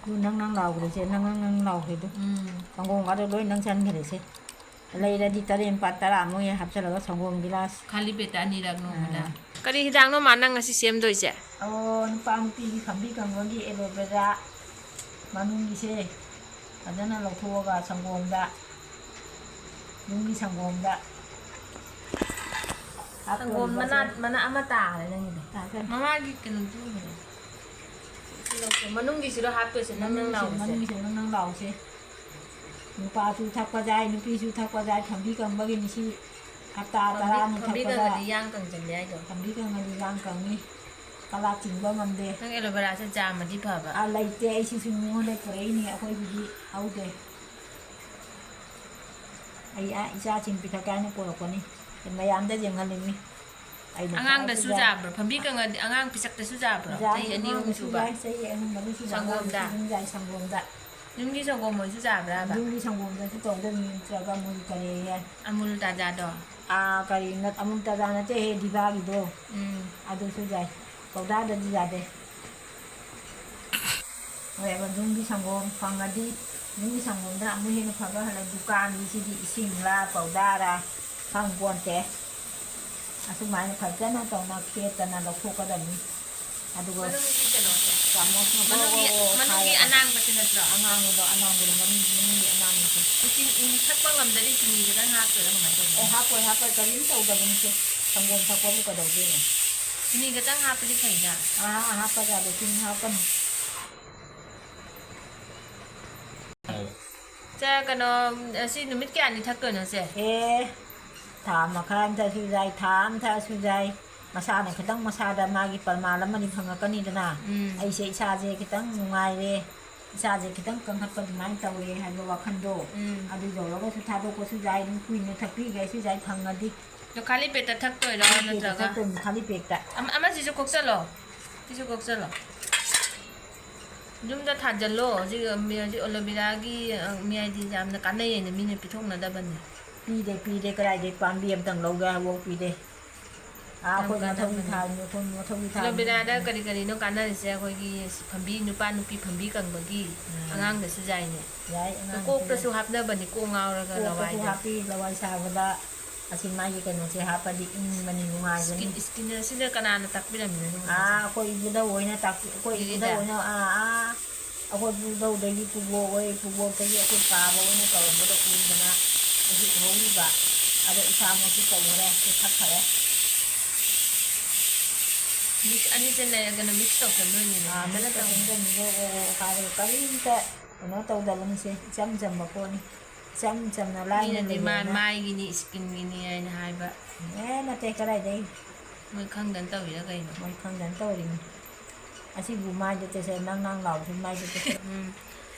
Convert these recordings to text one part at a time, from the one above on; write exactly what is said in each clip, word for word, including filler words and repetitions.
ꯑꯗꯨ ꯅꯪ ꯅꯪ ꯂꯥꯎꯈ꯭ꯔꯦꯁꯦ, ꯅꯪ ꯅꯪ ꯅꯪ ꯂꯥꯎꯈ꯭ꯔꯦ ꯑꯗꯨ꯫ ꯎꯝ꯫ ꯁꯪꯒꯣꯝꯒꯗꯣ ꯂꯣꯏ ꯅꯪ ꯆꯟꯈ꯭ꯔꯦꯁꯦ꯫ ꯂꯩꯔꯗꯤ ꯇꯔꯦꯠ ꯅꯤꯄꯥꯜ ꯇꯔꯥꯃꯨꯛ ꯍꯦꯛ ꯍꯥꯞꯆꯜꯂꯒ ꯁꯪꯒꯣꯝ ꯒꯤꯂꯥꯁ꯫ ꯈꯥꯂꯤ ꯄꯦꯠꯇ ꯑꯅꯤꯔꯛ ꯅꯣꯡꯃꯗ꯫ ꯑꯥ꯫ ꯀꯔꯤ ꯍꯤꯗꯥꯛꯅꯣ ꯃꯥ ꯅꯪ ꯉꯁꯤ ꯁꯦꯝꯗꯣꯏꯁꯦ? ꯑꯣ, ꯅꯨꯄꯥ ꯅꯨꯄꯤꯒꯤ ꯈꯝꯕꯤ ꯀꯪꯕꯒꯤ ꯑꯦꯂꯣꯕꯦꯔꯥ ꯃꯅꯨꯡꯒꯤꯁꯦ ꯐꯖꯅ ꯂꯧꯊꯣꯛꯑꯒ ꯁꯪꯒꯣꯝꯗ, ꯌꯨꯝꯒꯤ ꯁꯪꯒꯣꯝꯗ ꯁꯪꯒꯣꯝ ꯍꯥꯞꯇꯣꯔꯤꯕꯁꯦ꯫ ꯃꯅꯥ, ꯃꯅꯥ ꯑꯃ ꯇꯥꯈ꯭ꯔꯦ ꯅꯪꯒꯤꯗꯣ꯫ ꯇꯥꯈ꯭ꯔꯦ꯫ ꯃꯃꯥꯒꯤ ꯀꯩꯅꯣꯗꯨ ꯎꯕ꯭ꯔꯥ? ꯁꯤ ꯂꯧꯊꯣꯛ-, ꯃꯅꯨꯡꯒꯤꯁꯤꯔꯣ ꯍꯥꯞꯇꯣꯏꯁꯦ, ꯅꯪ ꯅꯪ ꯃꯅꯨꯡꯒꯤꯁꯦ, ꯂꯥꯎꯕꯁꯦ? ꯃꯅꯨꯡꯒꯤꯁꯦ ꯅꯪ ꯅꯪ ꯂꯥꯎꯁꯦ꯫ ꯅꯨꯄꯥꯁꯨ ꯊꯛꯄ ꯌꯥꯏ, ꯅꯨꯄꯤꯁꯨ ꯊꯛꯄ ꯌꯥꯏ, ꯈꯝꯕꯤ ꯀꯪꯕꯒꯤꯅꯤ ꯁꯤ꯫ ꯍꯞꯇꯥ ꯈꯝꯕꯤ-, ꯇꯔꯥꯅꯤ ꯈꯝꯕꯤ ꯊꯛꯄꯗ ꯀꯪꯉꯗꯤ ꯌꯥꯡ ꯀꯪꯖꯜꯂꯦ ꯍꯥꯏꯗꯣ꯫ ꯈꯝꯕꯤ ꯀꯪꯉꯗꯤ ꯌꯥꯡ ꯀꯪꯉꯤ, ꯀꯂꯥ ꯆꯤꯡꯕ ꯉꯝꯗꯦ꯫ ꯅꯪ ꯑꯦꯂꯣꯚꯦꯔꯥꯁꯦ ꯖꯥꯝꯃꯗꯤ ꯐꯕ꯫ ꯑꯥ, ꯂꯩꯇꯦ, ꯑꯩ ꯁꯤꯁꯨ ꯃꯤꯉꯣꯟꯗꯩ ꯄꯨꯔꯛꯏꯅꯤ, ꯑꯩꯈꯣꯏꯒꯤꯗꯤ ꯍꯧꯗꯦ꯫ ꯑꯩ ꯑꯥ ꯏꯆꯥꯁꯤꯡ ꯄꯤꯊꯛꯀꯦ ꯍꯥꯏꯅ ꯄꯨꯔꯛꯄꯅꯤ, ꯃꯌꯥꯝꯗ ꯌꯦꯡꯍꯜꯂꯤꯅꯤ꯫ ꯑꯩꯅ ꯑꯉꯥꯡꯗꯁꯨ ꯊꯛꯑꯁꯨ ꯌꯥꯏ꯫ ꯖꯥꯕ꯭ꯔꯣ? ꯐꯝꯕꯤ ꯀꯪꯉꯗꯤ ꯑꯉꯥꯡ ꯄꯤꯁꯛꯇꯁꯨ ꯖꯥꯕ꯭ꯔꯣ? ꯖꯥꯏ, ꯆꯍꯤ ꯑꯅꯤ ꯑꯍꯨꯝ ꯑꯉꯥꯡꯗꯁꯨ ꯁꯨꯕ? ꯖꯥꯏ, ꯆꯍꯤ ꯑꯍꯨꯝ ꯃꯔꯤ ꯁꯨꯕ ꯁꯪꯒꯣꯝꯗ? ꯑꯉꯥꯡꯗꯁꯨ ꯑꯗꯨꯝ ꯖꯥꯏ, ꯁꯪꯒꯣꯝꯗ꯫ ꯌꯨꯝꯒꯤ ꯁꯪꯒꯣꯝ ꯑꯣꯏꯁꯨ ꯖꯥꯕ꯭ꯔꯕ? ꯌꯨꯝꯒꯤ ꯁꯪꯒꯣꯝꯗꯁꯨ ꯇꯧꯗꯣꯏꯅꯤ, ꯅꯠꯇ꯭ꯔꯒ ꯃꯣꯏ ꯀꯔꯤ ꯍꯥꯏ? ꯑꯃꯨꯜ ꯇꯥꯖꯥꯗꯣ? ꯑꯥ, ꯀꯔꯤ ꯅꯠ-, ꯑꯃꯨꯜ ꯇꯥꯖꯥ ꯅꯠꯇꯦꯍꯦ, ꯗꯤꯚꯥꯒꯤꯗꯣ꯫ ꯎꯝ꯫ ꯑꯗꯨꯁꯨ ꯌꯥꯏ, ꯄꯥꯎꯗꯔꯗꯗꯤ ꯌꯥꯗꯦ꯫ ꯍꯣꯏ, ꯑꯗꯣ ꯌꯨꯝꯒꯤ ꯁꯪꯒꯣꯝ ꯐꯪꯉꯗꯤ, ꯌꯨꯝꯒꯤ ꯁꯪꯒꯣꯝꯗ ꯑꯃꯨꯛ ꯍꯦꯟꯅ ꯐꯕ ꯍꯦꯜꯂꯦ꯫ ꯗꯨꯀꯥꯟꯒꯤꯁꯤꯗꯤ ꯏꯁꯤꯡꯂꯥ ꯄꯥꯎꯗꯔꯔꯥ ꯈꯪꯄꯣꯟꯇꯦ꯫ ꯑꯁꯨꯃꯥꯏꯅ ꯐꯖꯅ ꯇꯧꯅ ꯈꯦꯠꯇꯅ ꯂꯧꯊꯣꯛꯀꯗꯕꯅꯤ꯫ ꯑꯗꯨꯒ ꯃꯅꯨꯡꯒꯤ ꯀꯩꯅꯣꯁꯦ, ꯆꯥꯃꯁꯅ ꯒꯣꯔꯣ ꯃꯅꯨꯡꯒꯤ, ꯒꯣꯔꯣ ꯒꯣꯔꯣ ꯃꯅꯨꯡꯒꯤ ꯈꯥꯏꯔꯒ꯫ ꯑꯅꯥꯡꯕꯁꯦ ꯅꯠꯇ꯭ꯔꯣ? ꯑꯉꯥꯡꯕꯗꯣ, ꯑꯅꯥꯡꯕꯗꯣ, ꯃꯅꯨꯡ, ꯃꯅꯨꯡꯒꯤ ꯑꯅꯥꯡꯕꯁꯦ꯫ ꯆꯤꯅꯤ ꯊꯛꯄ ꯉꯝꯗꯗꯤ ꯆꯤꯅꯤ ꯈꯤꯇꯪ ꯍꯥꯞꯇꯣꯏꯔꯥ ꯀꯃꯥꯏꯅ ꯇꯧꯕꯅꯣ? ꯑꯦ, ꯍꯥꯞꯄꯣꯏ, ꯍꯥꯞꯄꯣꯏ, ꯀꯔꯤꯝ ꯇꯧꯗꯕꯅꯤꯁꯦ꯫ ꯁꯪꯒꯣꯝ ꯊꯛꯄꯕꯨ ꯀꯩꯗꯧꯗꯣꯏꯅꯣ? ꯆꯤꯅꯤ ꯈꯤꯇꯪ ꯍꯥꯞꯄꯗꯤ ꯐꯩꯅ꯫ ꯑꯥ, ꯍꯥꯞꯄ ꯌꯥꯗꯦ, ꯆꯤꯅꯤ ꯍꯥꯞꯀꯅꯨ꯫ ꯆꯦ, ꯀꯩꯅꯣ, ꯁꯤ ꯅꯨꯃꯤꯠ ꯀꯌꯥꯅꯤ ꯊꯛꯇꯣꯏꯅꯣ, ꯆꯦ? ꯑꯦ, ꯊꯥ ꯃꯈꯥꯏ ꯑꯃ ꯊꯛꯑꯁꯨ ꯌꯥꯏ, ꯊꯥ ꯑꯃ ꯊꯛꯑꯁꯨ ꯌꯥꯏ꯫ ꯃꯁꯥꯅ ꯈꯤꯇꯪ, ꯃꯁꯥꯗ ꯃꯥꯒꯤ ꯄ꯭ꯔꯃꯥꯟ ꯑꯃꯗꯤ ꯐꯪꯉꯛꯀꯅꯤꯗꯅ꯫ ꯎꯝ꯫ ꯑꯩꯁꯦ ꯏꯁꯥꯁꯦ ꯈꯤꯇꯪ ꯅꯨꯡꯉꯥꯏꯔꯦ, ꯏꯁꯥꯁꯦ ꯈꯤꯇꯪ ꯀꯟꯈꯠꯄ ꯑꯗꯨꯃꯥꯏꯅ ꯇꯧꯔꯦ ꯍꯥꯏꯕ ꯋꯥꯈꯜꯗꯣ, ꯎꯝ꯫ ꯑꯗꯨ ꯌꯧꯔꯒꯁꯨ ꯊꯥꯗꯣꯛꯄꯁꯨ ꯌꯥꯏ, ꯑꯗꯨꯝ ꯀꯨꯏꯅ ꯊꯛꯄꯤꯒꯦꯁꯨ ꯌꯥꯏ, ꯐꯪꯉꯗꯤ꯫ ꯑꯗꯣ ꯈꯥꯂꯤ ꯄꯦꯠꯇ ꯊꯛꯇꯣꯏꯔꯣ, ꯈꯥꯂꯤ ꯄꯦꯠꯇ ꯅꯠꯇ꯭ꯔꯒ? ꯊꯛꯇꯣꯏꯅꯤ, ꯈꯥꯂꯤ ꯄꯦꯠꯇ꯫ ꯑꯃ-, ꯑꯃꯁꯤꯁꯨ ꯈꯣꯛꯆꯜꯂꯣ, ꯁꯤꯁꯨ ꯈꯣꯛꯆꯜꯂꯣ꯫ ꯌꯨꯝꯗ ꯊꯥꯖꯜꯂꯣ꯫ ꯍꯧꯖꯤꯛ, ꯃꯤ-, ꯍꯧꯖꯤꯛ ꯑꯦꯂꯣꯚꯦꯔꯥꯒꯤ, ꯑ, ꯃꯤ ꯍꯥꯏꯗꯤ ꯌꯥꯝꯅ ꯀꯥꯟꯅꯩꯌꯦꯅ ꯃꯤꯅ ꯄꯤꯊꯣꯛꯅꯗꯕꯅꯤ꯫ ꯄꯤꯗꯦ, ꯄꯤꯗꯦ, ꯀꯗꯥꯏꯗꯩ ꯄꯥꯝꯕꯤ ꯑꯝꯇꯪ ꯂꯧꯒꯦ ꯍꯥꯏꯕꯐꯥꯎ ꯄꯤꯗꯦ꯫ ꯑꯥ, ꯑꯩꯈꯣꯏ ꯃꯊꯧꯒꯤ ꯊꯥꯕꯅꯤ, ꯑꯩꯈꯣꯏ ꯃꯊꯧꯒꯤ ꯊꯥꯕꯅꯤ꯫ ꯑꯦꯂꯣꯕꯦꯔꯥꯗ ꯀꯔꯤ ꯀꯔꯤꯅꯣ ꯀꯥꯟꯅꯔꯤꯁꯦ? ꯑꯩꯈꯣꯏꯒꯤ ꯐꯝꯕꯤ, ꯅꯨꯄꯥ ꯅꯨꯄꯤ ꯐꯝꯕꯤ ꯀꯪꯕꯒꯤ, ꯎꯝ꯫ ꯑꯉꯥꯡꯗꯁꯨ ꯌꯥꯏꯅꯦ꯫ ꯌꯥꯏ, ꯑꯉꯥꯡꯗꯁꯨ ꯀꯣꯛꯇꯁꯨ ꯌꯥꯏ꯫ ꯍꯥꯞꯅꯕꯅꯤ, ꯀꯣꯛ ꯉꯥꯎꯔꯒ ꯀꯣꯛꯇꯁꯨ ꯂꯋꯥꯏꯗ꯫ ꯍꯥꯞꯄꯤ, ꯂꯋꯥꯏ ꯁꯥꯕꯗ꯫ ꯑꯁꯤ ꯃꯥꯒꯤ ꯀꯩꯅꯣꯁꯦ ꯍꯥꯞꯄꯗꯤ ꯏꯪꯕꯅꯤ, ꯅꯨꯡꯉꯥꯏꯕꯅꯤ꯫ ꯁ꯭ꯀꯤꯟ, ꯁ꯭ꯀꯤꯟ ꯑꯁꯤꯅ ꯀꯅꯥꯅ ꯇꯥꯛꯄꯤꯔꯝꯃꯤꯅꯣ, ꯑꯗꯨꯒꯨꯝꯕꯁꯦ? ꯑꯥ, ꯑꯩꯈꯣꯏ ꯏꯕꯨꯙꯧ ꯍꯣꯏꯅ ꯇꯥꯛꯄꯤ-, ꯑꯩꯈꯣꯏ ꯏꯕꯨꯙꯧ ꯏꯕꯨꯙꯧ ꯗꯦꯔꯤꯗ? ꯍꯣꯏꯅ, ꯑꯥ, ꯑꯥ, ꯑꯩꯈꯣꯏ ꯏꯕꯨꯙꯧꯗꯒꯤ ꯄꯨꯕꯣꯛ ꯍꯣꯏ, ꯄꯨꯕꯣꯛꯇꯒꯤ ꯑꯩꯈꯣꯏ ꯄꯥꯕ ꯍꯣꯏꯅ ꯇꯧꯔꯝꯕꯗꯣ ꯎꯗꯅ ꯑꯩꯁꯨ ꯎꯍꯧꯔꯤꯕ꯫ ꯑꯗꯣ ꯏꯁꯥꯃꯛꯁꯨ ꯇꯧꯈꯔꯦ, ꯄꯤꯊꯛꯈꯔꯦ꯫ ꯃꯤꯛꯁ ꯑꯅꯤꯁꯦ ꯂꯩꯔꯒꯅ ꯃꯤꯛꯁ ꯇꯧꯁꯟꯗꯣꯏꯅꯤꯅꯦ꯫ ꯑꯥ, ꯐꯖꯅ ꯃꯤꯛꯁ ꯇꯧ-, ꯇꯧꯁꯟꯗꯣꯏꯅꯤꯀꯣ, ꯑꯣ, ꯑꯣ, ꯍꯥꯏꯔꯒ ꯀꯔꯤꯝꯇ ꯀꯩꯅꯣ ꯇꯧꯗꯕꯅꯤꯁꯦ, ꯏꯆꯝ ꯆꯝꯕ ꯄꯣꯠꯅꯤ꯫ ꯏꯆꯝ ꯆꯝꯅ ꯂꯥꯏꯅ ꯃꯤꯅꯗꯤ ꯃꯥ ꯂꯩꯌꯦꯅ꯫ ꯃꯥꯏꯒꯤꯅꯤ, ꯁ꯭ꯀꯤꯟꯒꯤꯅꯤ ꯍꯥꯏꯅ ꯍꯥꯏꯕ꯫ ꯑꯦ, ꯅꯠꯇꯦ, ꯀꯗꯥꯏꯗꯩ? ꯃꯣꯏ ꯈꯪꯗꯅ ꯇꯧꯔꯤꯔ ꯀꯩꯅꯣ? ꯃꯣꯏ ꯈꯪꯗꯅ ꯇꯧꯔꯤꯅꯤ꯫ ꯑꯁꯤꯕꯨ ꯃꯥꯏꯗ ꯇꯩꯁꯜ-, ꯅꯪ ꯅꯪ ꯂꯥꯎꯕꯁꯤ ꯃꯥꯏꯗ ꯇꯩꯁꯜ-, ꯎꯝ꯫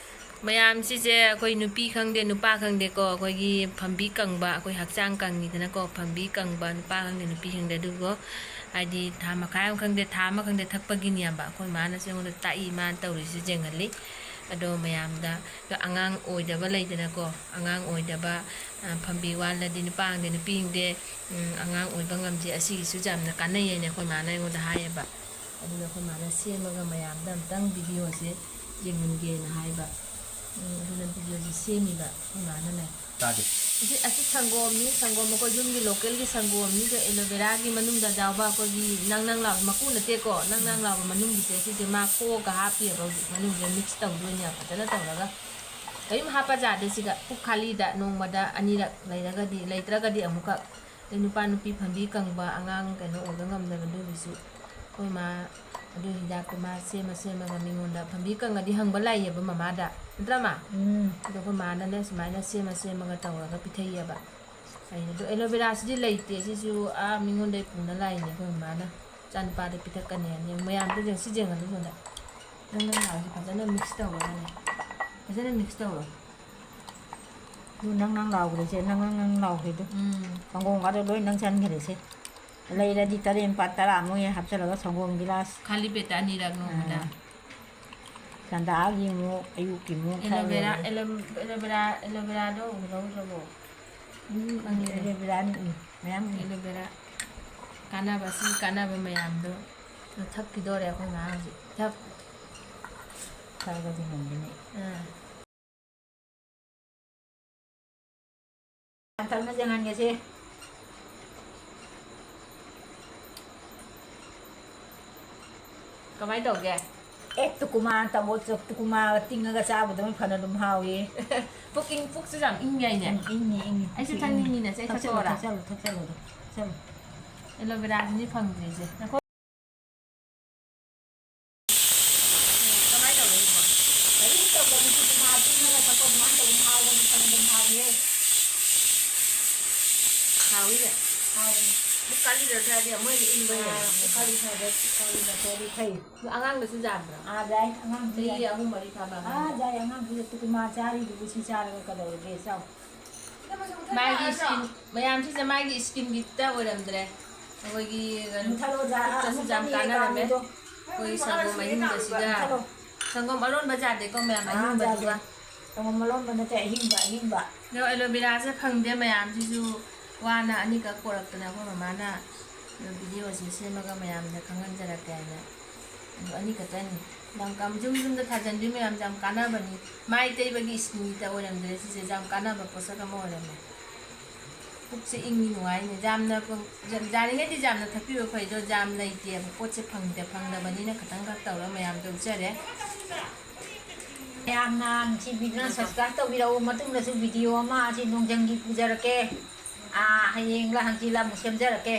ꯃꯌꯥꯝꯁꯤꯁꯦ ꯑꯩꯈꯣꯏ ꯅꯨꯄꯤ ꯈꯪꯗꯦ, ꯅꯨꯄꯥ ꯈꯪꯗꯦꯀꯣ, ꯑꯩꯈꯣꯏꯒꯤ ꯐꯝꯕꯤ ꯀꯪꯕ, ꯑꯩꯈꯣꯏ ꯍꯛꯆꯥꯡ ꯀꯪꯉꯤꯗꯅꯀꯣ, ꯐꯝꯕꯤ ꯀꯪꯕ, ꯅꯨꯄꯥ ꯈꯪꯗꯦ, ꯅꯨꯄꯤ ꯈꯪꯗꯦ, ꯑꯗꯨꯕꯨ ꯍꯥꯏꯗꯤ ꯊꯥ ꯃꯈꯥꯏ ꯑꯃ ꯈꯪꯗꯦ, ꯊꯥ ꯑꯃ ꯈꯪꯗꯦ ꯊꯛꯄꯒꯤꯅꯦꯕ꯫ ꯑꯩꯈꯣꯏ ꯃꯥꯅꯁꯨ ꯑꯩꯉꯣꯟꯗ ꯇꯥꯛꯏ, ꯃꯥꯅ ꯇꯧꯔꯤꯁꯤ ꯌꯦꯡꯍꯜꯂꯤ꯫ ꯑꯗꯣ ꯃꯌꯥꯝꯗ ꯑꯉꯥꯡ ꯑꯣꯏꯗꯕ ꯂꯩꯗꯅꯀꯣ, ꯑꯉꯥꯡ ꯑꯣꯏꯗꯕ, ꯑ, ꯐꯝꯕꯤ ꯋꯥꯠꯂꯗꯤ ꯅꯨꯄꯥ ꯈꯪꯗꯦ, ꯅꯨꯄꯤ ꯈꯪꯗꯦ, ꯎꯝ, ꯑꯉꯥꯡ ꯑꯣꯏꯕ ꯉꯝꯗꯦ, ꯑꯁꯤꯒꯤꯁꯨ ꯌꯥꯝꯅ ꯀꯥꯟꯅꯩ ꯍꯥꯏꯅ ꯑꯩꯈꯣꯏ ꯃꯥꯅ ꯑꯩꯉꯣꯟꯗ ꯍꯥꯏꯌꯦꯕ꯫ ꯑꯗꯨꯅ ꯑꯩꯈꯣꯏ ꯃꯥꯅ ꯁꯦꯝꯃꯒ ꯃꯌꯥꯝꯗ ꯑꯝꯇꯪ ꯚꯤꯗꯤꯑꯣꯁꯦ ꯌꯦꯡꯍꯟꯒꯦꯅ ꯍꯥꯏꯕ꯫ ꯎꯝ, ꯑꯗꯨꯅ ꯚꯤꯗꯤꯑꯣꯁꯦ ꯁꯦꯝꯃꯤꯕ ꯑꯩꯈꯣꯏ ꯃꯥꯅꯅꯦ꯫ ꯇꯥꯗꯦ꯫ ꯑꯁꯤ, ꯑꯁꯤ ꯁꯪꯒꯣꯝꯅꯤ, ꯁꯪꯒꯣꯝ ꯑꯩꯈꯣꯏ ꯌꯨꯝꯒꯤ ꯂꯣꯀꯦꯜꯒꯤ ꯁꯪꯒꯣꯝꯅꯤꯗ, ꯑꯦꯂꯣꯚꯦꯔꯥꯒꯤ ꯃꯅꯨꯡꯗ ꯌꯥꯎꯕ ꯑꯩꯈꯣꯏꯒꯤ ꯅꯪ ꯅꯪ ꯂꯥꯎꯕ ꯃꯀꯨ ꯅꯠꯇꯦꯀꯣ, ꯅꯪ ꯅꯪ ꯂꯥꯎꯕ ꯃꯅꯨꯡꯒꯤꯁꯦ, ꯁꯤꯁꯦ ꯃꯥ ꯀꯣꯛꯑꯒ ꯍꯥꯞꯄꯤꯑꯕ ꯍꯧꯖꯤꯛ ꯃꯅꯨꯡꯁꯤꯗ ꯃꯤꯛꯁ ꯇꯧꯗꯣꯏꯅꯦ ꯐꯖꯅ ꯇꯧꯔꯒ꯫ ꯀꯔꯤꯝ ꯍꯥꯞꯄ ꯌꯥꯗꯦ ꯁꯤꯒ, ꯄꯨꯛ ꯈꯥꯂꯤꯗ ꯅꯣꯡꯃꯗ ꯑꯅꯤꯔꯛ ꯂꯩꯔꯒꯗꯤ, ꯂꯩꯇ꯭ꯔꯒꯗꯤ ꯑꯃꯨꯛꯈꯛ꯫ ꯑꯗꯩ ꯅꯨꯄꯥ ꯅꯨꯄꯤ ꯐꯝꯕꯤ ꯀꯪꯕ, ꯑꯉꯥꯡ ꯀꯩꯅꯣ ꯑꯣꯏꯕ ꯉꯝꯗꯕ ꯑꯗꯨꯒꯤꯁꯨ ꯑꯩꯈꯣꯏ ꯃꯥ ꯑꯗꯨ ꯍꯤꯗꯥꯛꯇꯣ ꯃꯥ ꯁꯦꯝꯃ ꯁꯦꯝꯃꯒ ꯃꯤꯉꯣꯟꯗ ꯐꯝꯕꯤ ꯀꯪꯉꯗꯤ ꯍꯪꯕ ꯂꯥꯛꯏꯌꯦꯕ ꯃꯃꯥꯗ, ꯅꯠꯇ꯭ꯔꯥ ꯃꯥ? ꯎꯝ꯫ ꯑꯗꯣ ꯑꯩꯈꯣꯏ ꯃꯥꯅꯅꯦ ꯁꯨꯃꯥꯏꯅ ꯁꯦꯝꯃ ꯁꯦꯝꯃꯒ ꯇꯧꯔꯒ ꯄꯤꯊꯩꯌꯦꯕ꯫ ꯑꯩꯅ ꯑꯗꯣ ꯑꯦꯂꯣꯚꯦꯔꯥꯁꯤꯗꯤ ꯂꯩꯇꯦ, ꯁꯤꯁꯨ ꯑꯥ ꯃꯤꯉꯣꯟꯗꯩ ꯄꯨꯅ ꯂꯥꯛꯏꯅꯦ ꯑꯩꯈꯣꯏ ꯃꯃꯥꯅ꯫ ꯏꯆꯥꯅꯨꯄꯥꯗ ꯄꯤꯊꯛꯀꯅꯤ ꯍꯥꯏꯅ꯫ ꯃꯌꯥꯝꯗꯨ ꯌꯦꯡꯉꯨ, ꯁꯤ ꯌꯦꯡꯍꯜꯂꯨ ꯁꯣꯝꯗ꯫ ꯅꯪ ꯅꯪ ꯂꯥꯎꯁꯤ ꯐꯖꯅ ꯃꯤꯛꯁ ꯇꯧꯔꯒꯅꯦ꯫ ꯐꯖꯅ ꯃꯤꯛꯁ ꯇꯧꯔꯣ꯫ ꯑꯗꯨ ꯅꯪ ꯅꯪ ꯂꯥꯎꯈ꯭ꯔꯦꯁꯦ, ꯅꯪ ꯅꯪ ꯅꯪ ꯂꯥꯎꯈ꯭ꯔꯦꯗꯣ꯫ ꯎꯝ꯫ ꯁꯪꯒꯣꯝꯒꯗꯣ ꯂꯣꯏ ꯅꯪ ꯆꯟꯈ꯭ꯔꯦꯁꯦ꯫ ꯂꯩꯔꯗꯤ ꯇꯔꯦꯠ ꯅꯤꯄꯥꯜ ꯇꯔꯥꯃꯨꯛ ꯍꯦꯛ ꯍꯥꯞꯆꯤꯜꯂꯒ ꯁꯪꯒꯣꯝ ꯒꯤꯂꯥꯁ꯫ ꯈꯥꯂꯤ ꯄꯦꯠꯇ ꯑꯅꯤꯔꯛ ꯅꯣꯡꯃꯗ꯫ ꯑꯥ꯫ ꯆꯟꯗꯥꯒꯤ ꯑꯃꯨꯛ, ꯑꯌꯨꯛꯀꯤ ꯑꯃꯨꯛ ꯈꯔ ꯑꯦꯂꯣꯚꯦꯔꯥ, ꯂꯩꯔꯦ꯫ Aloe-, aloe vera, ꯑꯦꯂꯣꯚꯦꯔꯥꯗꯣ ꯎꯍꯧꯗ꯭ꯔꯕꯣ? ꯎꯝ, ꯈꯪꯉꯦ꯫ ꯑꯦꯂꯣꯚꯦꯔꯥꯅꯤ, ꯎꯝ, ꯃꯌꯥꯝ ꯎꯏ꯫ ꯑꯦꯂꯣꯚꯦꯔꯥ꯫ ꯀꯥꯟꯅꯕ, ꯁꯤ ꯀꯥꯟꯅꯕ ꯃꯌꯥꯝꯗꯣ ꯊꯛꯈꯤꯗꯣꯔꯦ ꯑꯩꯈꯣꯏ ꯃꯥ ꯍꯧꯖꯤꯛ꯫ ꯊꯛ꯫ ꯊꯛꯑꯒꯗꯤ ꯉꯝꯒꯅꯤ꯫ ꯑꯥ꯫ ꯌꯥꯝ ꯊꯛꯅꯁꯦ ꯉꯥꯟꯒꯁꯦ꯫ ꯀꯃꯥꯏ ꯇꯧꯒꯦ? ꯑꯦ, ꯇꯨꯀꯨꯃꯥ ꯇꯧꯑꯣ, ꯆ-, ꯇꯨꯀꯨꯃꯥꯒ ꯇꯤꯡꯉꯒ ꯆꯥꯕꯗꯨꯅ ꯐꯅ ꯑꯗꯨꯝ ꯍꯥꯎꯏ꯫ ꯄꯨꯛ ꯏꯪ-, ꯄꯨꯛꯁꯨ ꯌꯥꯝ ꯏꯪ ꯌꯥꯏꯅꯦ꯫ ꯎꯝ, ꯏꯪꯉꯤ, ꯏꯪꯉꯤ꯫ ꯑꯩꯁꯨ ꯏꯪꯉꯤ꯫ ꯊꯛꯅꯤꯡꯉꯤꯅꯦ, ꯁꯦ, ꯑꯩ ꯊꯛꯆꯜꯂꯣ, ꯊꯛꯇꯣꯛꯑꯣꯔꯥ? ꯊꯛꯆꯜꯂꯣ, ꯊꯛꯆꯜꯂꯣ ꯑꯗꯣ, ꯊꯛꯆꯜꯂꯣ꯫ ꯑꯦꯂꯣꯚꯦꯔꯥꯁꯤꯅꯦ ꯐꯪꯗ꯭ꯔꯤꯁꯦ꯫ ꯅꯈꯣꯏ ꯀꯃꯥꯏ ꯇꯧꯔꯤꯅꯣ? ꯀꯔꯤꯝ ꯇꯧꯗꯕꯅꯤ, ꯇꯨꯀꯨꯃꯥ ꯇꯤꯡꯉꯒ ꯊꯛꯄ ꯑꯗꯨꯃꯥꯏꯅ ꯇꯧꯕꯅꯤ, ꯍꯥꯎꯕꯅꯤ, ꯐꯅ ꯑꯗꯨꯝ ꯍꯥꯎꯏꯍꯦ꯫ ꯍꯥꯎꯏꯅꯦ꯫ ꯍꯥꯎꯕꯅꯤ꯫ ꯄꯨꯛ ꯀꯥꯂꯤꯗ ꯆꯥꯔꯗꯤ ꯑꯃꯨꯛ ꯍꯦꯟꯅ ꯏꯪꯕ ꯍꯦꯜꯂꯦ꯫ ꯑꯥ, ꯄꯨꯛ ꯀꯥꯂꯤ ꯆꯥꯔꯗꯤ, ꯀꯥꯂꯤꯗ ꯆꯥꯔꯗꯤ ꯐꯩ꯫ ꯑꯗꯣ ꯑꯉꯥꯡꯗꯁꯨ ꯌꯥꯕ꯭ꯔꯣ? ꯑꯥ, ꯌꯥꯏ, ꯑꯉꯥꯡꯁꯨ ꯆꯍꯤ ꯌꯥꯏ꯫ ꯑꯍꯨꯝ ꯃꯔꯤ ꯐꯥꯕ ꯑꯥ, ꯑꯉꯥꯡꯗ꯫ ꯌꯥꯏ, ꯑꯉꯥꯡꯗꯨꯗ ꯇꯨꯀꯨꯃꯥ ꯆꯥꯔꯤꯗꯨꯕꯨ ꯁꯤ ꯆꯥꯔꯒ ꯀꯩꯗꯧꯔꯒꯦ? ꯆꯥꯎ꯫ ꯃꯥꯒꯤ ꯁ꯭ꯀꯤꯟ ꯃꯌꯥꯝꯁꯤꯁꯦ ꯃꯥꯒꯤ ꯁ꯭ꯀꯤꯟꯒꯤꯇ ꯑꯣꯏꯔꯝꯗ꯭ꯔꯦ꯫ ꯑꯩꯈꯣꯏꯒꯤ ꯀꯩꯅꯣ, ꯃꯨꯊꯠꯂꯣ, ꯖꯥ-, ꯄꯨꯛꯇꯁꯨ ꯑꯃꯨꯛ ꯌꯥꯝ ꯀꯥꯟꯅꯔꯝꯃꯦ꯫ ꯀꯥꯟꯗꯣ꯫ ꯑꯩꯈꯣꯏ ꯁꯪꯒꯣꯝ ꯑꯍꯤꯡꯕꯁꯤꯒ꯫ ꯃꯨꯊꯠꯂꯣ꯫ ꯁꯪꯒꯣꯝ ꯑꯔꯣꯟꯕ ꯖꯥꯗꯦꯀꯣ ꯃꯌꯥꯝ, ꯑꯥ, ꯑꯍꯤꯡꯕꯗꯨꯒ꯫ ꯖꯥꯗꯦ꯫ ꯁꯪꯒꯣꯝ ꯑꯔꯣꯟꯕ ꯅꯠꯇꯦ, ꯑꯍꯤꯡꯕ, ꯑꯍꯤꯡꯕ꯫ ꯑꯗꯣ ꯑꯦꯂꯣꯚꯦꯔꯥꯁꯦ ꯐꯪꯗꯦ ꯃꯌꯥꯝꯁꯤꯁꯨ ꯋꯥꯅ ꯑꯅꯤꯈꯛ ꯄꯣꯔꯛꯇꯅ ꯑꯩꯈꯣꯏ ꯃꯃꯥꯅ ꯚꯤꯗꯤꯑꯣꯁꯦ ꯁꯦꯝꯃꯒ ꯃꯌꯥꯝꯗ ꯈꯪꯍꯟꯖꯔꯛꯀꯦ ꯍꯥꯏꯅ꯫ ꯑꯗꯣ ꯑꯅꯤꯈꯛꯇꯅꯤ꯫ ꯌꯥꯝ ꯀꯥꯟ-, ꯌꯨꯝ ꯌꯨꯝꯗ ꯊꯥꯖꯟꯕꯤ ꯃꯌꯥꯝꯁꯦ ꯌꯥꯝ ꯀꯥꯟꯅꯕꯅꯤ꯫ ꯃꯥꯏ ꯇꯩꯕꯒꯤ ꯁ꯭ꯀꯤꯟꯒꯤꯇ ꯑꯣꯏꯔꯝꯗ꯭ꯔꯦ ꯁꯤꯁꯦ, ꯌꯥꯝ ꯀꯥꯟꯅꯕ ꯄꯣꯠꯁꯛ ꯑꯃ ꯑꯣꯏꯔꯝꯃꯦ꯫ ꯄꯨꯛꯁꯦ ꯏꯪꯉꯤ, ꯅꯨꯡꯉꯥꯏꯅꯦ꯫ ꯌꯥꯝꯅ ꯄꯪ-, ꯌꯥꯝ-, ꯌꯥꯔꯤꯉꯩꯗꯤ ꯌꯥꯝꯅ ꯊꯛꯄꯤꯕ ꯐꯩ, ꯑꯗꯣ ꯌꯥꯝ ꯂꯩꯇꯦꯕ, ꯄꯣꯠꯁꯦ ꯐꯪꯗꯦ, ꯐꯪꯗꯕꯅꯤꯅ ꯈꯇꯪꯈꯛ ꯇꯧꯔ ꯃꯌꯥꯝꯗ ꯎꯠꯆꯔꯦ꯫ ꯃꯌꯥꯝꯅ ꯅꯨꯡꯁꯤꯕꯤꯗꯨꯅ subscribe ꯇꯧꯕꯤꯔꯛꯎ꯫ ꯃꯇꯨꯡꯗꯁꯨ video ꯑꯃ ꯑꯁꯤ ꯅꯣꯡꯖꯪꯒꯤ ꯄꯨꯖꯔꯛꯀꯦ꯫ ꯑꯥ, ꯍꯌꯦꯡꯂ ꯍꯪꯆꯤꯠꯂ ꯑꯃꯨꯛ ꯁꯦꯝꯖꯔꯛꯀꯦ꯫